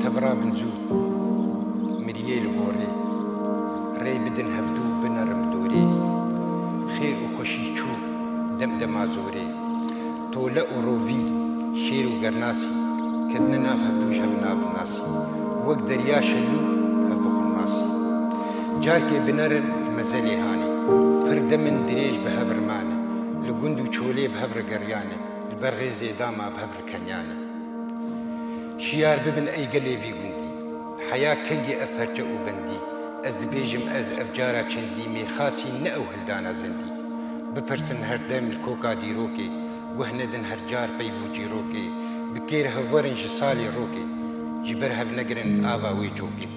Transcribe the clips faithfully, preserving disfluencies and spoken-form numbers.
Hev rabin zû, miriyê li gorê. Rê bidin hevdû binerin bi dorê. Xêr û xweşî çû dem dema zorê. Tole û rovî, şêr û gernasî, ketine nav hevdû ji hev nabin nasî. Wek derya şelû hev bixwin masî. Carkê binerin li mezelê hanê. Pir demin dirêj bi hev rimane. Li gund û çolê bi hev rigeriyane. Li ber rêzê dama bi hev rikeniyane. Şiyar bibin ey gelê vî gundî. Heya kengê ev perçe û bendî. Ez dibêjim ez ev cara çendî mêrxasî ne ew hildana zendî. Bipirsin her dem li koka dîrokê. Guh nedin her car peyv û çîrokê. Bi kêr hev werin ji salê rokê. Ji ber hev negirin ava wê cokê.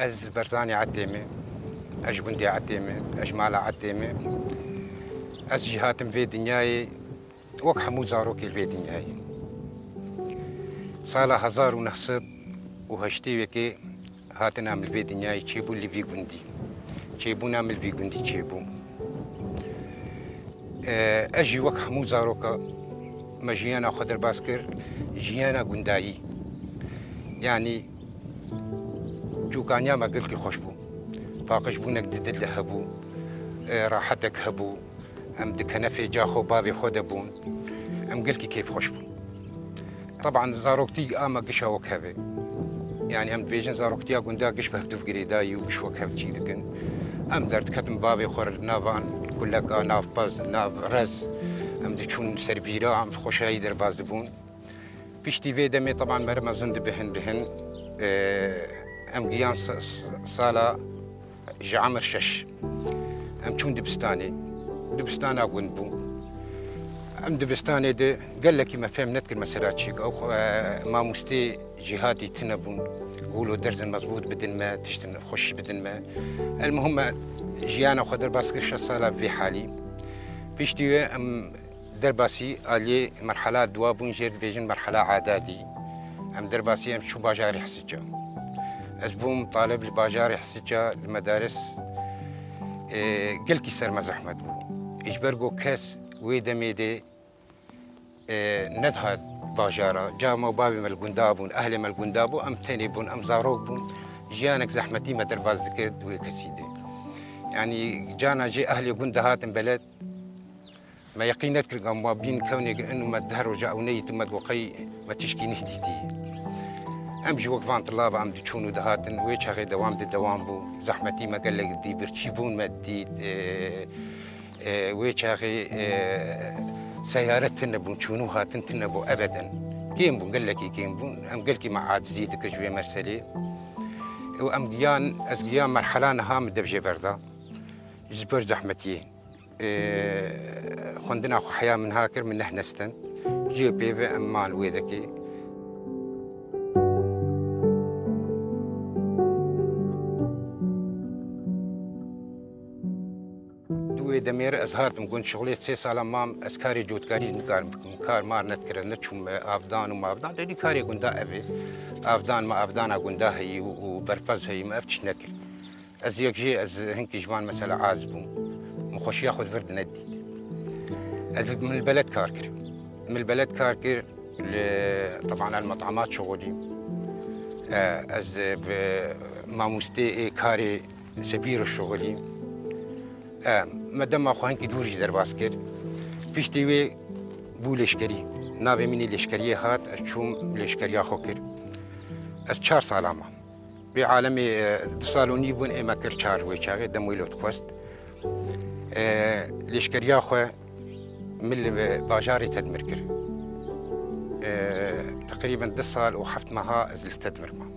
Ez Berzanê Etê me, ez ji gundê Etê me, ez ji mala Etê me. Ez jî hatim vê dinyayê wek hemû zarokê li vê dinyayê. Sala hezar û neh sed û heştê yekê hatina min li vê dinyayê çêbû li vî gundî. Çêbûna min li vî gundî çêbû. E, ez jî wek hemû zaroka me jiyana xwe derbas kir, jiyana gundayî. Yanî cûkaniya me gelkî xweş bû. Paqijbûnek di dil de hebû, e, rahetek hebû. Em di kenefê ca xwe bavê xwe de bûn. Em gelkî kêfxweş bûn. Teban zaroktî a me gişa wek hev e. Yanî em dibêjin zaroktiya gunda giş bi hevdû girêdayî û giş wek hev çî dikin. Em derdiketin bavê xwe li nav an kuleka, nav pez, nav rez. Em diçûn ser bîra, em xweşayî derbas dibûn. Piştî vê demê teban mere mezin dibihin bihin. Ee, em giyan sa-, sa-, sala ji emir şeş. Em çûn dibistanê. Dibistana gund bû. Em dibistanê de gelekî me fêm nedikir mesela çi. Ew, e, mamostê jî hatî tune bûn. Wilo derzên mezbût bidin me, tiştin xweş bidin me. El muhim me jiyana xwe derbas kir şeş sala vê halî. Piştî wê em derbasî aliyê merhala dua bûn, jê dibêjin merhala adadî. Em derbasî em çû bajarê Hisica. Ez bûm talib li bajarê Hisica, li medaris, e, gelkî ser me zehmet bû. Ji ber ku kes wê demê de, e, nedihat bajara. Ca me û bavê me li gunda bûn, ehlê me li gunda bû, em tenê bûn, em zarok bûn. Jiyanek zehmetî me derbas dikir di wê kesî de. Yanî cana jê ehlê gund dihatin beled, me yeqîn nedikir ku em wa bîn kewnê ku in û me deh roja ew neyît û me digot qey me tişkî neh dîtî. Em jî wek van tilava em diçûn û dihatin, wê çaxê dewam di dewam bû. Zehmetî me gelek dî, birçîbûn me dît, e, e, wê çaxê, e, seyare tune bûn, çûn û hatin tune bû ebeden. Kêm bûn, gelekî kêm bûn. Em gelkî me acizî dikir ji wê meselê. Û em giyan, ez giyan merhela niha min dev jê berda. Ji ber zehmetiyê. Ê, xwendina xwe heya min ha kir, min neh nestin. Jê pê ve em man wê dekê. Di wê demê re ez hatim gund şixulê sê sala mam, ez karê cotkarî nikarim bikim. Kar mar nedikire, neçûm avdan û mavdan. Derî karê gunda ev ê. Avdan me avdana gunda heyî û, û berpez heyî, me ev tişt nekir. Ez yek jê, ez hinkî ji van mesela aciz bûm. Min xweşiya xwe di vir de nedît. Ez li, min li beled kar kir. Min li beled kar kir, li, teban el met'amat şixulî. E, ez bi mamostê ê karê sebîr şixulî. E, me dema xwe hinkî dûr jî derbas kir. Piştî wê bû lêşkerî. Navê min ê lêşkeriyê hat, ez çûm lêşkeriya xwe kir. Ez çar sala mam. Vê alemê, e, du sal û nîv bûn, ê me kir çar wê çaxê, dem wê lo dixwest. E, lêşkeriya xwe min li bajarê Tedmir kir. E, teqrîben du sal û heft meha ez li Tedmir mam.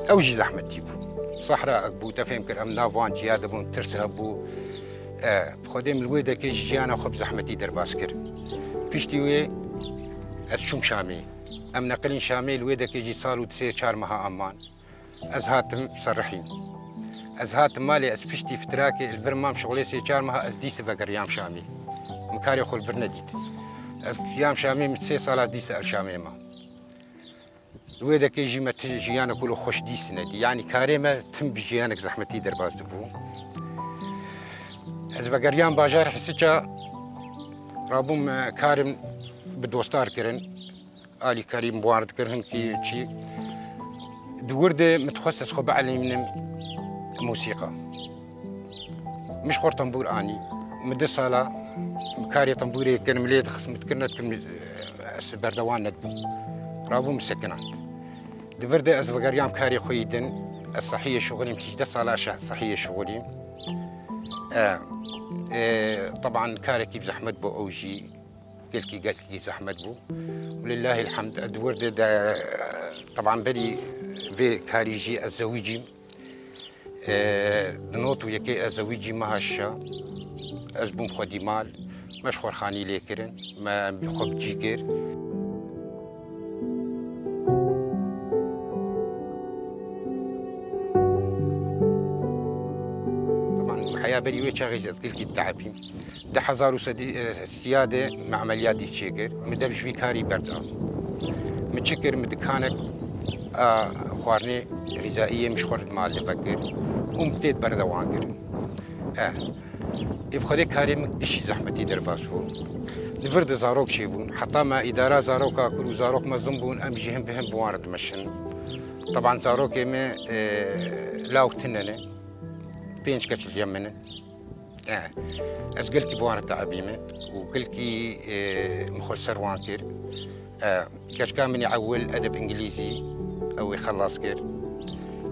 Ew jî zehmetî bû. Sehra ek bû, te fêm kir, em nav wan ciya de bûn, tirs hebû. E, bi Xwedê min li wê dekê jî jiyana xwe bi zehmetî derbas kir. Piştî wê ez çûm Şamê. Em neqilîn Şamê, li wê dekê jî sal û sê çar meha em man. Ez hatim Serihîn. Ez hatim malê, ez piştî fitirakê li vir mam şixulê sê çar meha ez dîs vegeriyam Şamê. Min karê xwe li vir nedît. Ez yam Şamê, min sê sala dîs li Şamê mam. Li wê dekê jî me ti jiyanek wilo xweş dîs nedî. Yanî karê me tim bi jiyanek zehmetî derbas dibû. Ez vegeriyam bajar Hisiça, rabûm, e, karim bi dostar kirin. Alîkarî min bi wan re dikir, hinkî çî. Di wir de min dixwest ez xwe bielîmnim mûsîqa. Min ji xwe re tembûr anî. Min du sala karê tembûrê kir, min lê dixist, min dikir, nedikim, ez berdewan nedibûm. Rabû min sekinand. Di vir de ez vegeriyam karê xwe yî din. Ez sehiyê şixulîm, hîjdeh sala ez sehiyê şixulîm. E, e, teban karekî bi zehmet bû ew jî. Gelkî, gelkî zehmet bû. Û lillahil hemd, ez di wir de, de, teban berî vê karî jî ez zewicîm. E, di not û yekê ez zewicî meha şişa. Ez bûm xwedî mal. Me ji xwe re xanî lê kirin. Me xwe bi cî kir. Teban heya berî wê çaxê jî ez gelkî diteebîm. Di hezar û sê sed û sîya de me emeliyat dîs çêkir. Min dev ji vî karî berda. Min çi kir? Min dikanek a xwarinê, xîzaiyê min ji xwe re mal li vekir û min tê berdewan kir. Eh. Ê bi Xwedê karê min gişî zehmetî derbas bû. Di vir de zarok çêbûn. Heta me îdara zaroka kir û zarok mezin bûn, em jî hin bi hin bi wan re dimeşin. Teban zarokê me, e, law tune ne. Pênc keç li cem min in. E, ez gelkî bi wan re teebîme û gelkî, e, min xwe li ser wan kir. E, keçka min ê ewil edeb îngilîzî, ew ê xelas kir.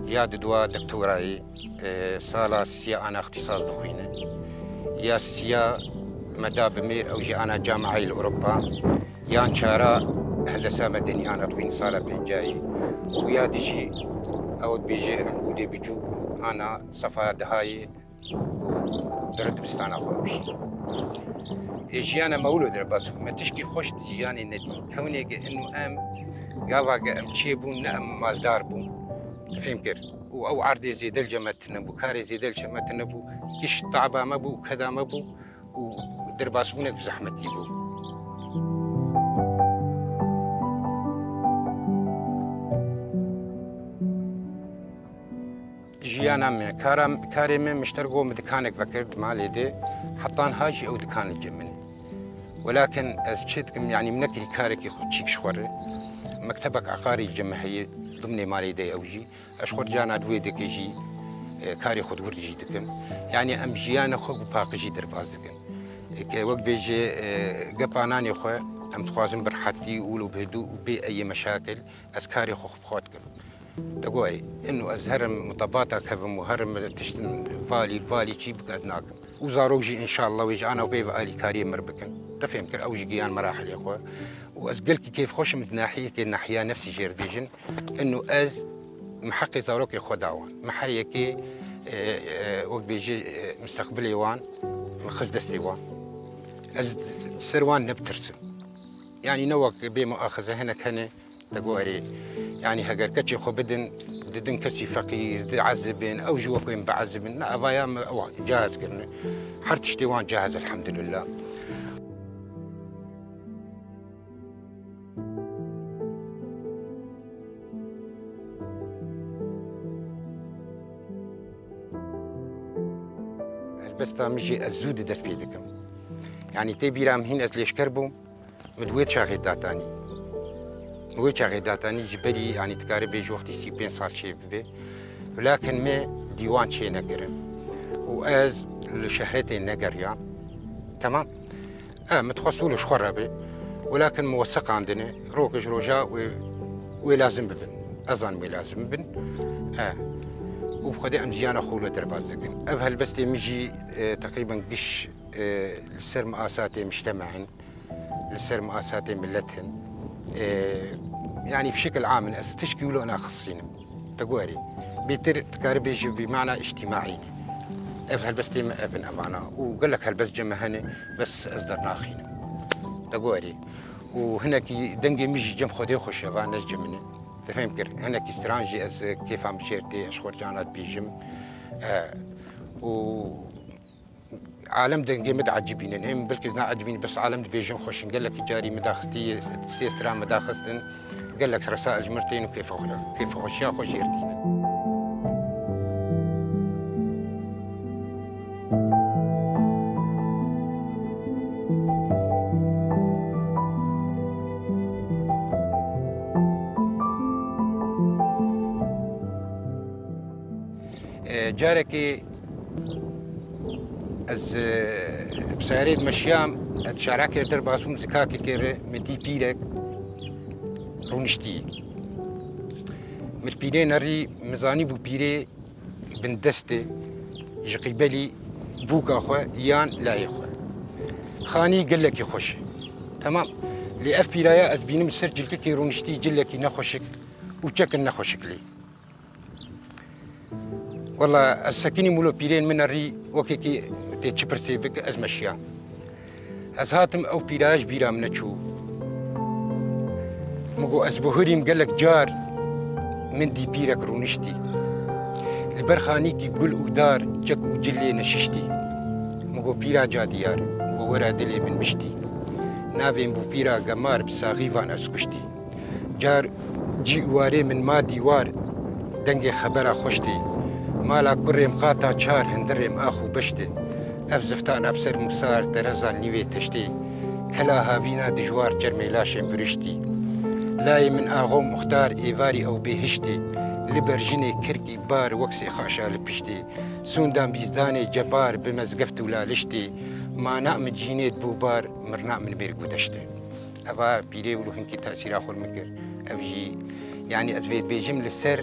Ya didwa doktorayê, e, sala siya ana îxtîsas dixwîne. Ya siya me da bi mêr, ew jî ana camiyayê li Ewropa. Yan çara hendesa medenî ana dixwîne sala pêncayê. Û ya dijî ew dibêje em hûdê biçûk ana sefa dehayê. Di dibistana xwe ew jî. Ê jiyana me wilo derbas bû. Me tişkî xweş di jiyanê nedî. Kewnê ke inu em, gava ke em çêbûn, ne em maldar bûn. Fêm kir. Û ew erdê zêde li cem me tune bû, karê zêde li cem me tune bû. Giş taba me bû, keda me bû û derbasbûnek bi zehmetî bû. Jiyana me, kara, karê me min ji ter go min dikanek vekir di malê de, heta niha jî ew dikan li cem min e. Welakin ez çi dikim, yanî min nekirî karekî xwe çîk ji xwe re. Mektebek eqarî li cem me heye, dimnê malê de ew jî. Ez xwe cana di wê dike jî, e, karê xwe di wir jî dikim. Yanî em jiyana xwe bi paqijî derbas dikin. E, ke wek bêje, e, gepa nanê xwe em dixwazin bi rehetî û wilo bi hidû û bê eyê meşakil ez karê xwe bi xwe dikim. Te got, ê, inu ez herim mitebata kevim û herim tiştin valî, valî çî bike ez nakim. Û zarok jî înşallah wê ji ana pê ve alîkariyê mir bikin. Te fêm kir, ew jî giyan merahilê xwe. Û ez gelkî kêfxweş im di nahiyekê, nahiya nefsî jê re dibêjin. Inu ez, min heqê zarokê xwe da wan. Min her yekê, e, e, wek bêje, e, misteqbilê wan, min xist destê wan. Ez ser wan nebitirsim. Yanî ne wek bê muaxize hinek hene, te got erê. Yanî heger keçê xwe bidin, didin kesî feqîr, diezibin, ew jî wek wê min biezibin. Ne, evaya me ew cahaz kirine. Her tiştê wan cahaz, elhamdulillah. Helbesta min jî ez zû di dest pê dikim. Yanî tê bîra min hîn ez lêşker bûm. Min di wê çaxê datanî. Min wê çaxê datanî ji berî, yanî dikare bêje wextî sî û pênc sal çê bibe. Welakin me dîwan çê nekirin. Û ez li şehretê negeriyam. Temam. E, min dixwest wilo ji xwe re be. Welakin min we seqandine. Rokê ji roja wê, wê lazim bibin. Ez zanim wê lazim bibin. E. Û bi Xwedê em jiyana xwe wilo derbas dikin. Ev helbestê min jî, e, teqrîben giş, e, li ser miasatê mictema in. Li ser miasatê milet in. E, yanî bi şekil am in, ez tişkî wilo naxisînim. Te got erê. Bêtir dikare bêje bi mana îctîmaî ne. Ev helbestê me ev in evana û gelek helbest cem me hene, bes ez dernaxînim. Te gorî. Û hinekî dengê min jî cem Xwedê xweş e, va ne ji cem min e. Te fêm kir. Hinekî stran jî ez kêfa min şêr tê, ez xwe cana dibêjim. E, û alem dengê min diecibînin. Hêm belkî ez naecibînim, bes alem dibêjin xweş in. Gelekî carî min daxistî, sê stran min daxistin. Gelek resail ji min tînin û kêfa xwe, kêfa xweşiya xwe jê tînin. E, carekê ez, e, bi serê dimeşiyam, ez şarekê derbas bûm, zikakekê re min dî pîrek rûniştî. Min pîrê nerî, min zanîbû pîrê bindest e, ji qîbelî bûka xwe yan layê xwe. Xanî gelekî xweş e. Temam. Lê ev pîraya ez bînim ser cilkekê rûniştî, cilekî nexweşik û çekin nexweşik lê. Wela ez sekinîm wilo pîrên min erî wekekî tê çi pirsê bik ez meşiya. Ez hatim ew pîraya ji bîra min neçû. Min got ez bihurîm gelek car min dî pîrek rûniştî. Li ber xanîkî gul û dar çek û cilê neşiştî. Min got pîra cadiyar, min got wera dilê min miştî. Navên bû pîra gemar bi saxîvan ez kuştî. Car cî û warê min ma dîwar, dengê xebera xweş tê. Mala kurê min qata çar, hundirê min ax û beş tê. Ev ziftana bi ser mûsar, derezan nîvê teştê. Kela havîna dijwar, çermê laşên biriştî. Layê min axa û muxtar, êvarî ew bêhiştê. Li ber jinê kirkî bar, wek sê xaşa li piştê. Sûndan bîzdanê cebar, bi mezgeft û laliştê. Mana min cînê dibû bar, mirna min mêr gudeştê. Eva pîrê wilo hinkî tesîra xwe min kir. Ev jî, yanî ez vê dibêjim li ser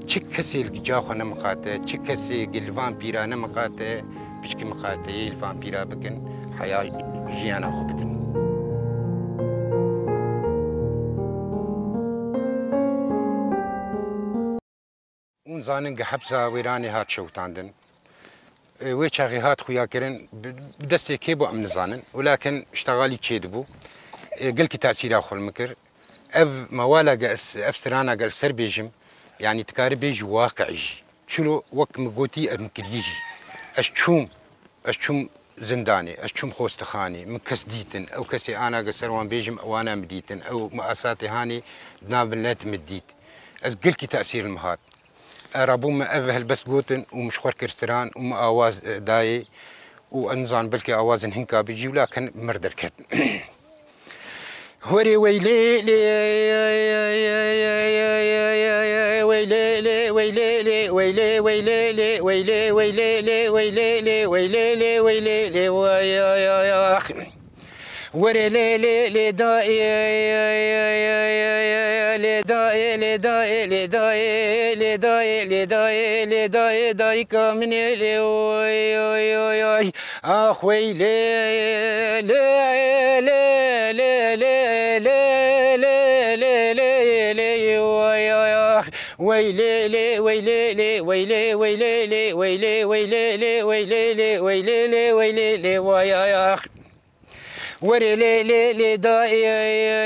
çi kesê li gica xwe nemiqate, çi kesê li van pîra nemiqate, piçkî miqateyê li van pîra bikin, heya jiyana xwe bidin. Hûn zanin ge hepsa Wêranê hat şewitandin. E, wê çaxê hat xuyakirin, bi, bi destê kê bû em nizanin. Welakin ştexalî çêdibû. E, gelkî tesîra xwe li min kir. Ev mewala ge ez, ev strana ge ez ser bêjim, yanî dikare bêjî waqi jî. Çilo wek min gotî ez min kiriye jî. Ez çûm, ez çûm zindanê, ez çûm xwestixanê, min kes dîtin, ew kesê ana ge ser wan bêjim, ewana min dîtin, ew muasatê hanê di nav milet min dît. Ez gelkî tesîr li min hat. Era bû min ev helbest gotin û min ji xwe kir stran û min awaz, e, dayê û ez nizanim belkî awazin hinka bi jî wila ken mir derket. Horê weylê lê, weylê lê, weylê lê, weylê, weylê lê, weylê, weylê lê, weylê lê, weylê lê, weylê lê, way, ay, ay, ax. Were lê lê lê da ê lê da ê lê da ê lê da ê lê da ê lê da ê lê da ê dayika min ê lê oy oy oy oy. Ax wey lê lê lê lê lê lê lê lê lê lê lê oy oy ax. Wey lê lê wey lê lê wey lê wey lê lê wey lê wey lê lê wey lê lê wey lê lê wey lê lê oy oy ax. Werê lê lê lê da ê, ê, ê, ê,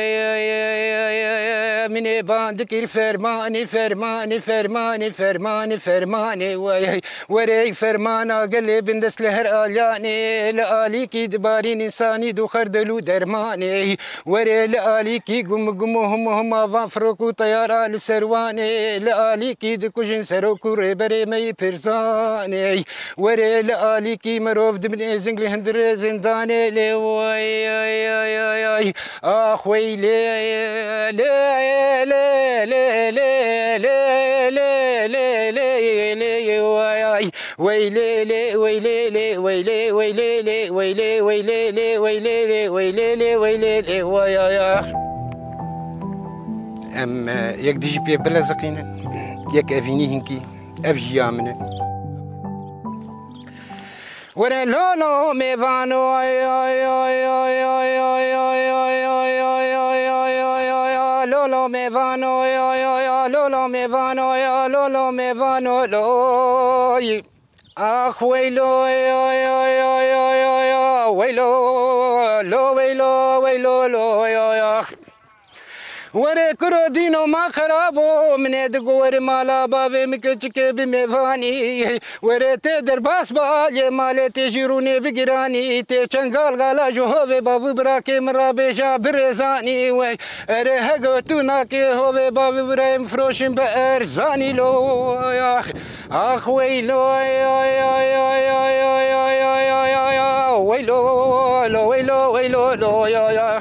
ê, ê, ê, ê, min ê ban dikir fermanê, fermanê, fermanê, fermanê, fermanê, wey, hey. Werê fermana gelê bindest li her alyanê, li alîkî dibarîn însanî du xerdel û dermanê. Werê li alîkî gum gum û hum hum avan firok û teyara li ser wanê, li alîkî dikujin serok û rêberê me yî pirzanê. Werê li alîkî mirov dibin êzing li hundirê zindanê lê way ay ay ay ay. Ax wey lê lê lê lê lê lê lê lê lê lê lê way ay. Wey lê lê wey lê lê wey lê wey lê lê wey lê wey lê lê wey lê lê wey lê lê wey lê lê way ay ax. Em, e, yek dijî pê bileziqînin, yek evînî hinkî, ev jî ya min e. Were lolo mêvano, ay, ay, lolo mêvano, ay, ay, ay, lolo mêvano, ay, lolo mêvano, loy. Ax weylo, yo, yo, yo, yo, yo, yo, weylo, lo, weylo, weylo, lo, yo, yo. Were kuro dîno ma xerabo, min ê digo were mala bavê min keçikê bi mêvanî. Were tê derbas ba alê malê tê jî rûnê bi giranî. Tê çend galgala ji hovê bavû birakê min rabêja bi rêzanî wey. Erê hego tu nakê hovê bavê birayê min firoşin bi erzanî lo. Ax, ax weylo, weylo, lo, weylo, weylo, lo, ya, ya.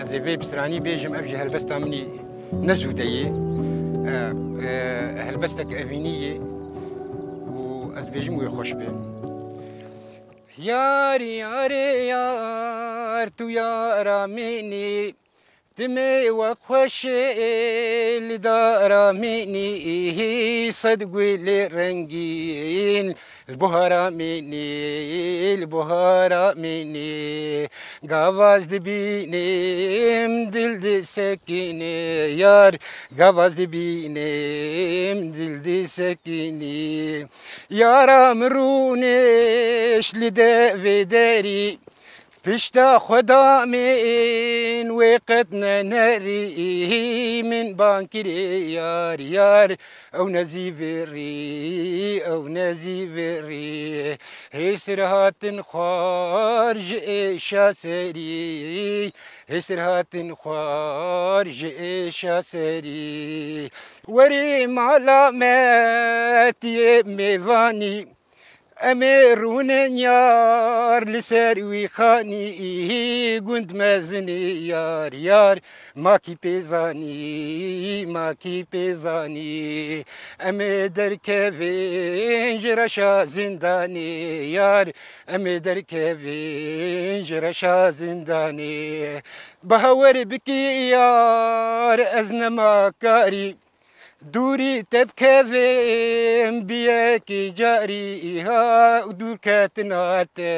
Ez ê vê bi stranî bêjim, ev ji helbesta min î ne zûde yê. E, e, helbestek evînî yê û ez bêjim wê xweş be. Yar, yarê yar, tu yara min î, timê we xweş ê li dara min î, sed gulê rengîn, li buhara min î, li buhara min î. Gava ez dibînim dil disekîne yar, gava ez dibînim dil disekînî. Yara min rûnişt li devê derî, pişta xwe da min wê qet nenerî. Min ban kirê yar, yar, ew nezîvirî, ew nezîvirî. Hêsir hatin xwar ji êşa serî, hêsir hatin xwar ji êşa serî. Werî mala me tiyê mêvanî, em ê rûnin yar li ser wî xanî. Gund mezinî yar, yar, ma kî pê zanî, ma kî pê zanî. Em ê derkevin ji reşa zindanê yar, em ê derkevin ji reşa zindanê. Bawer bikî yar, ez nema karî dûrî te bikevim bi yekî carî ha û dûrketina te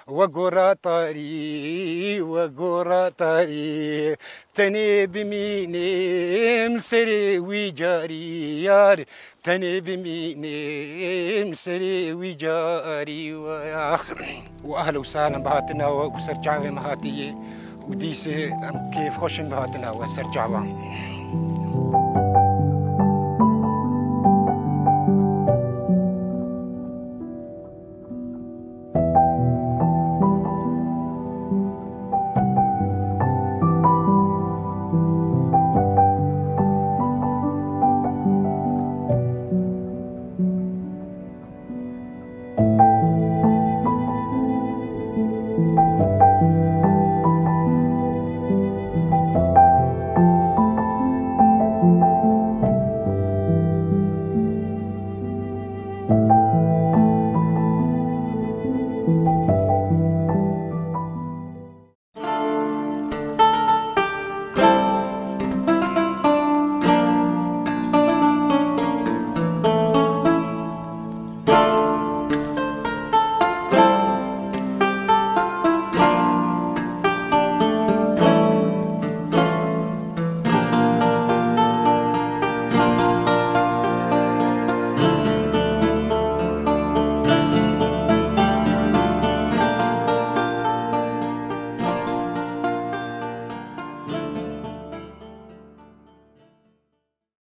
we gora tarî, we gora tarî. Tenê bimînim li serê wî carî yar, tenê bimînim li serê wî carî. Wex. Û ehlen û sehlen bi hatina we û ser çavê me hatiye û dîsê em kêfxweş in bi hatina we ser çavan.